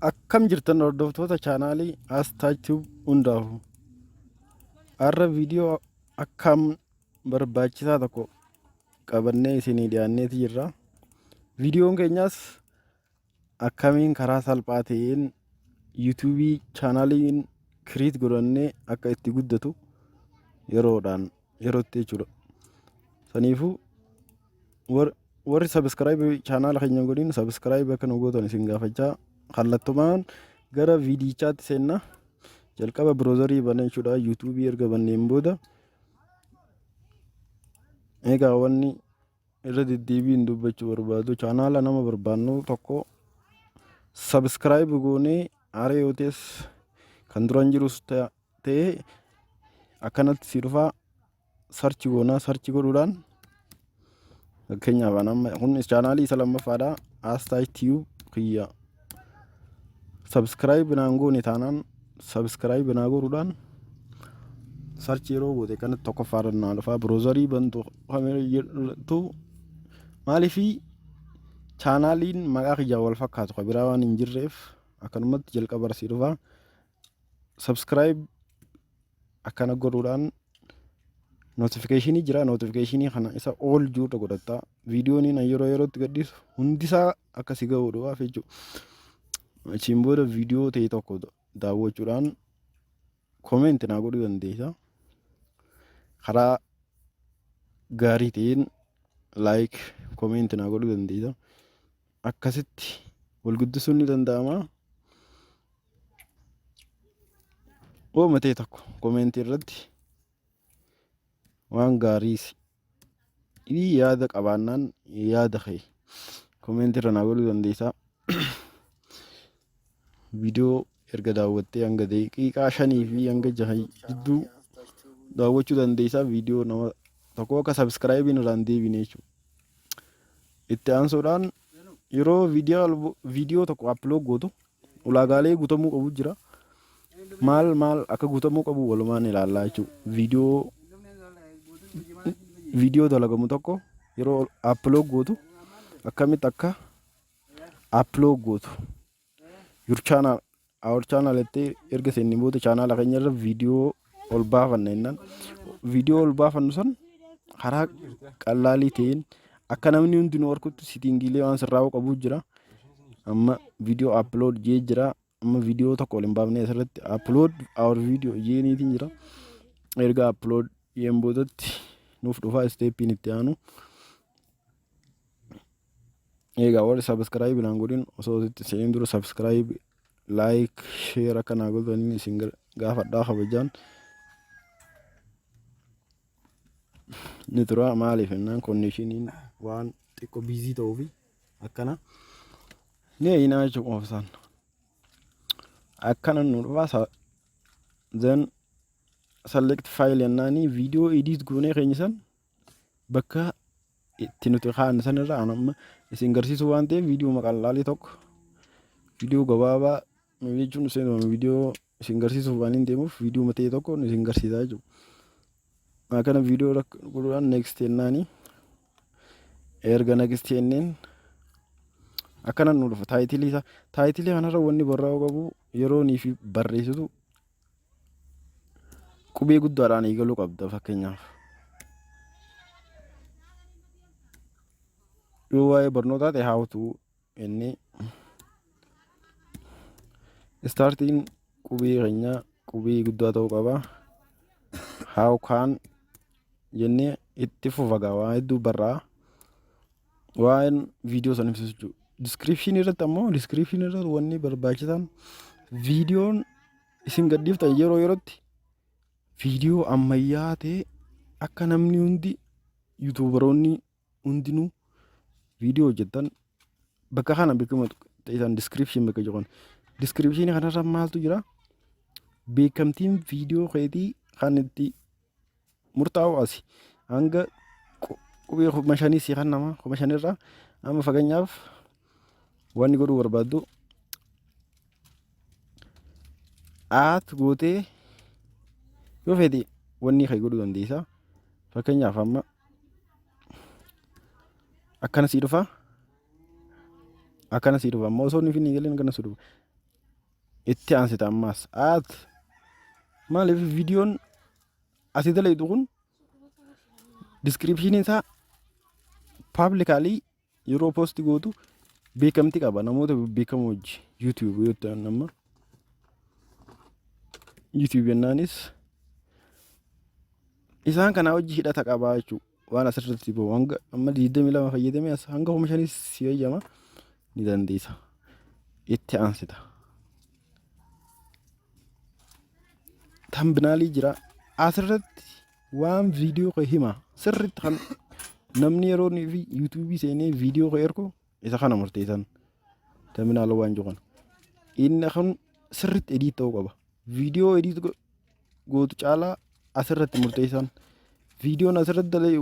Akkam jirtan hordoftoota chaanaalii Astaa Tube hundaafu. Har'a viidiyoo akkam barbaachisaa tokko qabannee isinii dhiyaanneeti jirra. Viidiyoon keenyas akkamiin karaa salphaa ta'een yuutuubii chaanaaliin kiriit godhannee akka itti guddatu yeroodhaan yerootti jechuudha. Saniifuu warri sabiskiraayib chaanaala keenya hin godhin sabiskiraayib akka nu gootan isin gaafachaa kallattumaan gara viidiyichaatti seenna. Jalqaba biroozarii bana jechuudha. Yuutuubii erga banneen booda egaa wanni irra deddeebiin dubbachuu barbaadu chaanaala nama barbaannu tokko sabiskiraayib goonee aaree yoo ta'es kan duraan jirus ta'ee akkanatti si dhufaa sarchi goonaa sarchi godhuudhaan fakkeenyaaf an amma kun chaanaalii isa lammaffaadha Aastaay Tiyuub kiyya sabskiraayib naan goone taanaan sabskiraayib naa godhuudhaan sarchi yeroo goote kanatti tokkoffaarra naa dhufaa biroozarii bantu kamirrattuu maaliifii chaanaaliin maqaa kiyyaan wal fakkaatu kan biraa waan hin jirreef akkanumatti jalqaba sii dhufaa subscribe akkana godhuudhaan notification jira notification kana isa all jiruudha godhatta viidiyoon inni yeroo yerootti gadhiisu hundisaa akka si ga'uudhaaf jechuudha. Achiin booda viidiyoo ta'e tokko daawwachuudhaan comment naa godhuu dandeessa. Karaa gaarii ta'een like comment naa godhuu dandeessa. Akkasitti wal guddisuun ni danda'ama. Wooma ta'e tokko komeentii irratti waan gaariis yaada qabaannaan yaada kee komeentii irra naa godhuu dandeessaa. Viidiyoo erga daawwattee hanga daqiiqaa shanii fi hanga jaha jidduu daawwachuu dandeessaa viidiyoo nama tokko akka sabiskiraayibiin irraa hin deebine jechuudha. Itti aansuudhaan yeroo viidiyoo tokko upload gootu ulaagaalee guutamuu qabu jira. Maal maal akka guutamuu qabu walumaan ilaallaa jechuudha. Viidiyoo dalagamu tokko yeroo upload gootu akkamitti akka upload gootu your channel our channel jettee erga seennee booda chaanaala keenya irra viidiyoo ol baafanna jennaan viidiyoo ol baafannu san karaa qallaalii ta'een akka namni hundinuu arkutti sitingiilee waan sirraa'uu qabu jira. Amma viidiyoo upload jee jira. Amma viidiyoo tokko ol hin baafne asirratti upload our video jeeniitiin jira. Erga upload jeen boodatti nuuf dhufaa isteeppiin itti aanu. Egaa warri subscribe naan godhin osoo itti seenin dura subscribe like share akka naa godhaniin isin gaafadhaa kabajaan ni tura maaliif jennaan konneeshiniin waan xiqqoo biizii ta'uufi akkana ni eeyinaa jechuudha qofsaan akkana nu dhufaa then select file jennaanii viidiyoo edit goonee keenya san bakka itti nuti kaa'anne sanirra an amma isin garsiisuu waan ta'eef viidiyoo maqallaalii tokko viidiyoo gabaabaa jechuun isin viidiyoo isin garsiisuuf waan hin deemuuf viidiyoo ta'e tokko isin garsiisaa jechuudha. Akkana viidiyoo godhuudhaan next jennaani erga next jenneen akkana nu dhufa taayitilii isaa taayitilii kanarra wanni barraa'uu qabu yeroo nii fi barreessitu qubee guddaadhaan eegaluu qabda fakkeenyaaf. Yoo waa'ee barnootaa ta'e how to inni istaartiin qubee keenya qubee guddaa ta'uu qaba. How can jennee itti fufa gaa waan hedduu barraa waa'een viidiyoo san ibsu jechuudha. Diskiripshinii irratti ammoo diskiripshinii irratti wanni barbaachisan viidiyoon isin gadhiiftan yeroo yerootti viidiyoo ammayyaa ta'e akka namni hundi yuutuubaroonni hundinuu viidiyoo hojjetan bakka kana beekama ta'an diskiripshin bakka jiran diskiripshinii kanarra maaltu jira beekamtiin viidiyoo keetii kan itti murtaa'u asi hanga qubee 5000 si kan nama 5000 irraa amma fakkeenyaaf wanni godhuu barbaaddu aat gootee yoo feete wanni kee godhuu dandeessa. Fakkeenyaaf amma akkana sii dhufa. Akkana sii dhufa. Amma osoo inni hin galin akkana sii dhufa. Itti aansita ammaas add. Maaliif? Viidiyoon asii dalaytu kun descriptioniin isaa publicly yeroo post gootu beekamtii qaba namoota beekamoo wajji. YouTube yoo ta'an, amma YouTube jennaanis isaan kanaa wajji hidhata qabaa jechuudha. Waan asirratti bahu hanga amma 22 fayyadamee as hanga 5000s si eeyyama, ni dandeessa. Itti aansita. Thumbnailii jira. Asirratti waan viidiyoo kee hima. Sirriitti kan namni yeroo inni fi YouTubeii seenee viidiyoo kee ergu isa kana murteessan. Thumbnail waan jiru kana. Inni kun sirriitti edit ta'uu qaba. Viidiyoo edit gootu caalaa asirratti murteessan. Viidiyoon asirratti dalai,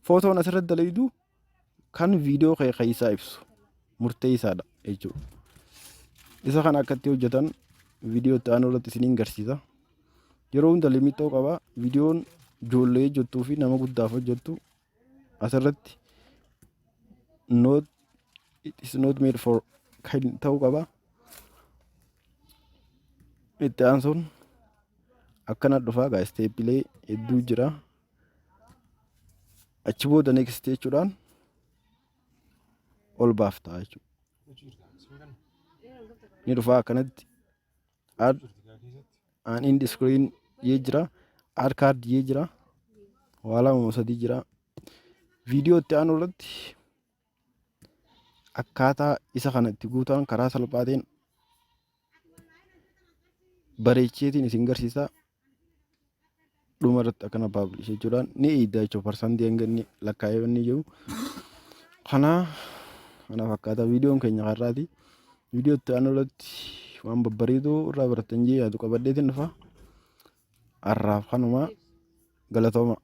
footoon asirratti dalaydu kan viidiyoo kee keessaa ibsu murteessaadha jechuudha. Isa kana akkatti hojjetan viidiyoo itti aanu irratti isiniin garsiisa. Yeroo hunda limit ta'uu qaba. Viidiyoon ijoollee hojjettuu fi nama guddaaf hojjettu asirratti not, it is not made for kan ta'uu qaba. Itti aansuun akkana dhufaa gaa, stepilee hedduu jira. Achi booda next jechuudhaan ol baafta jechuudha. Ni dhufaa akkanatti add an end screen jee jira, add card jee jira, waa lama sadii jira. Viidiyoo itti aanu irratti akkaataa isa kana itti guutan karaa salphaa ta'een bareecheetiin isin garsiisa. Dhuma irratti akkana publish jechuudhaan ni eeyda jechuudha. Percentii hanga inni lakkaa'ee inni jiru. Kana fakkaata viidiyoon keenya har'aati. Viidiyoo itti aanu irratti waan babbareedoo irraa barattan jee yaadu qabadheetiin dhufa. Har'aaf kanuma, galatooma.